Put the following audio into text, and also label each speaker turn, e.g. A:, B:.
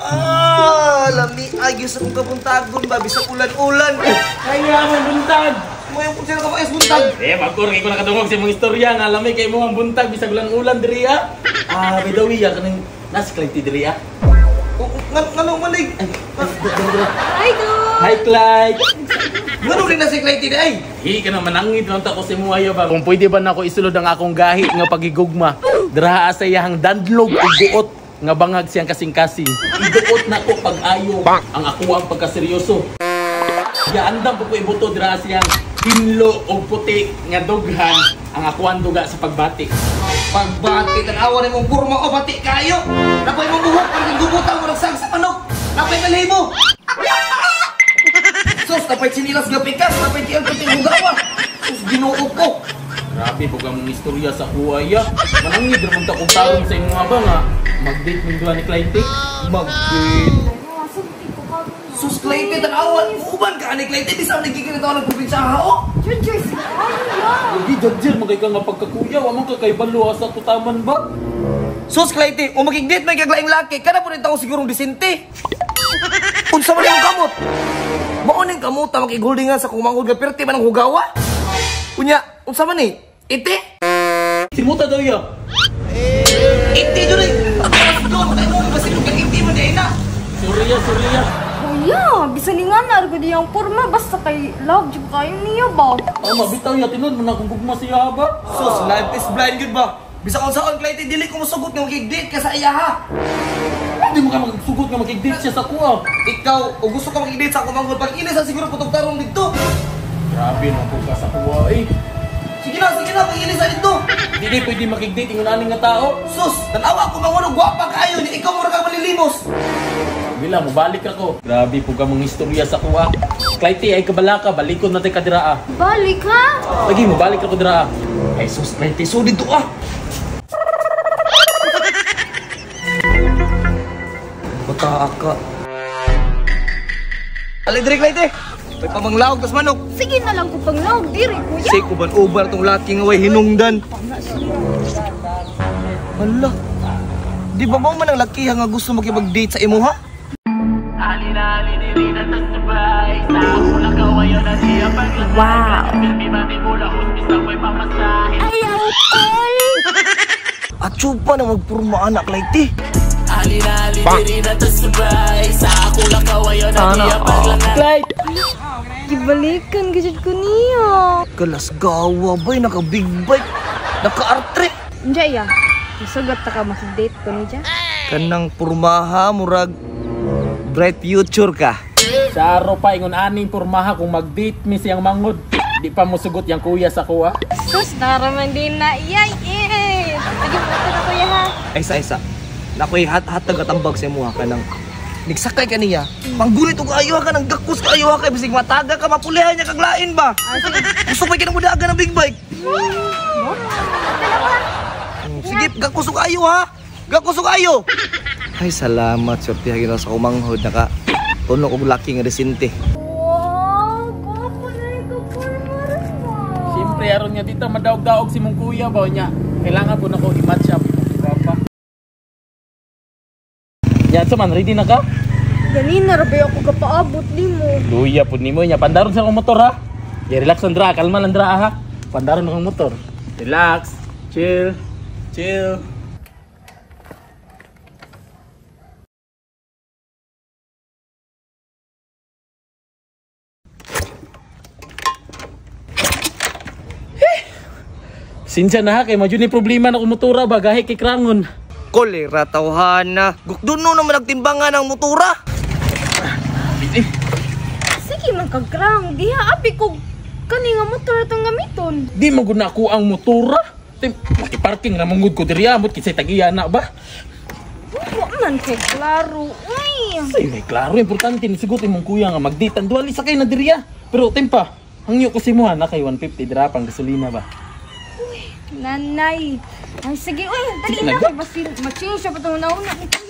A: Ah, lami ay sa kong kabuntagon ba bisag ulan-ulan.
B: Kaya mo buntag.
A: Mo yung sila ka pa buntag.
B: Eh, bagor kay ko nakadungog sa imong istorya nga lami kay mo ang buntag bisag ulan-ulan diri ah. Ah, by the way, kaning nas Clyde diri ah.
A: Ngano malig?
C: Hi, Dog!
B: Hi, Clyde.
A: Ngano rin na si Clyde diri ay?
B: Hi ka na manangit lang ta ko sa imo ayo ba. Kung pwede ba nako isulod ang akong gahi nga pagigugma. Diraha sa iyang dandlog ug buot nga bangag siyang kasing-kasing. Iduot nako pag-ayo ang ako ang pagkaseryoso. Giandam po ko ibuto dira siyang hinlo og puti nga dughan ang akuan duga sa pagbati.
A: Pagbati tan-awa nimong porma o bati kayo. Napay mo buhok parang gubutan mo nagsag sa manok. Napay balahibo. Sus, napay chinilas nga pikas, napay tiyan puting hugawa. Sus, Ginoo ko.
B: Grabe po kang istorya sa kuwaya. Manangid ra man ta kung tarong sa imong ba nga mag-date ning duha ni Clyde.
A: Mag-date. Sus, Clyde, tan-awa, uban ka ani Clyde, di sa nagiging ito ng probinsya ha oh.
C: Judger, si Kuya.
B: Lagi judger magay ka nga pagkakuya, wa man ka kay balo sa tutaman ba?
A: Sus, Clyde, kung makig-date may kaglaing laki, kada po rin ako sigurong disente. Unsa man yung kamot? Mao ning kamot ta makig-holdingan sa kumangod nga perti man ang hugawa. Unya, unsa man ni? Ite?
B: Simuta daw ya.
A: Ite jud ni. Doon kay mo basin og ite man di na.
B: Sorry ya, sorry ya.
C: Kuya, bisan ni nga na di ang porma basta kay love jud kayo niya ba?
B: Tama bitaw ya tinud man akong gugma siya ba?
A: Sus, life is blind gud ba? Bisa kung saan Clyde, dili ko mosugot nga makig-date ka sa iya ha.
B: Hindi mo ka magsugot nga makig-date siya sa kuha.
A: Ikaw, o gusto ka makig-date sa kumangod, pag ilis siguro putog tarong dito.
B: Grabe no kung ka sa kuha eh.
A: Sige na, pag ilis dito.
B: Dili pwede makig-date ingon ani nga tao.
A: Sus, tanawa ako mangunog, gwapa kaayo, ni ikaw mura ka malilimos.
B: Bila mo balik ako. Grabe po ka mga istorya sa kuha. Clyde, ay kabalaka, balikon na tayo kadira ah.
C: Balik ha?
B: Lagi mo balik ako dira ah.
A: Ay sus, Clyde, so dito ah. Bata ka. Alay diri Clyde. May pamanglaog tas manok.
C: Sige na lang ko panglaog diri kuya.
A: Say ko ban ubar tong laki nga way hinungdan. Hala. Di ba mo man ang laki nga gusto makipag-date sa imo ha?
C: Wow. Ayaw tol.
A: Atso pa na magpurma anak Clyde.
B: Clyde!
C: Gibalikan gid ko niya.
A: Kalasgawa bay naka big bike, naka R3.
C: Unja ya? Sugat ta ka makig-date ko niya.
A: Kanang purmaha murag bright future ka.
B: Saro pa ingon aning purmaha kung mag-date mi siyang mangod. Di pa mo sugot yang kuya sa kuha.
C: Sus, naraman din na iyay eh. Sige mo na kuya ha.
A: Ay sa isa. Nakoy hat-hat tagatambag sa imuha kanang nagsakay ka niya. Panggunit og ayo ka nang gakos ka ayo ka bisig mataga ka mapulihan niya kaglain ba. Gusto pa kinang mudagan ng big bike. Sige, gakos og ayo ha. Gakos og ayo. Ay salamat swerte ha sa kumanghod naka tunog og laki nga desente.
C: Wow, gwapo na ikaw porma rin ba?
B: Siyempre aron nga dito madaog-daog si mong kuya ba niya. Kailangan po nako i-match up imong gwapa. Yan so man ready na ka?
C: Ganina ra ba ako kapaabot nimo?
B: Luya pud nimo nya pandaron sa akong motor ha. Ya relax lang dra, kalma lang dra ha. Pandaron akong motor. Relax, chill, chill. Sinsya na ha, kay madyo ni problema na akong motora ba, gahi kay krangon.
A: Kolera tawhana. Gukduno naman nagtimbangan ang motora.
C: Sige man kagkrang, diha api ko kani nga motor atong gamiton.
B: Di man gud na ako ang motora. Makiparking na mangud ko diri amot kinsay tag-iya na ba?
C: Wa man kay klaro. Uy.
B: Say may klaro importante ni sugot imong kuya nga mag-date ang duali sakay na diri ah. Pero tempa, hangyo ko si mo na kay 150 dira pang gasolina ba.
C: Uy, nanay. Ay sige, uy, dali na kay basin ma-change pa tong una ni kuya.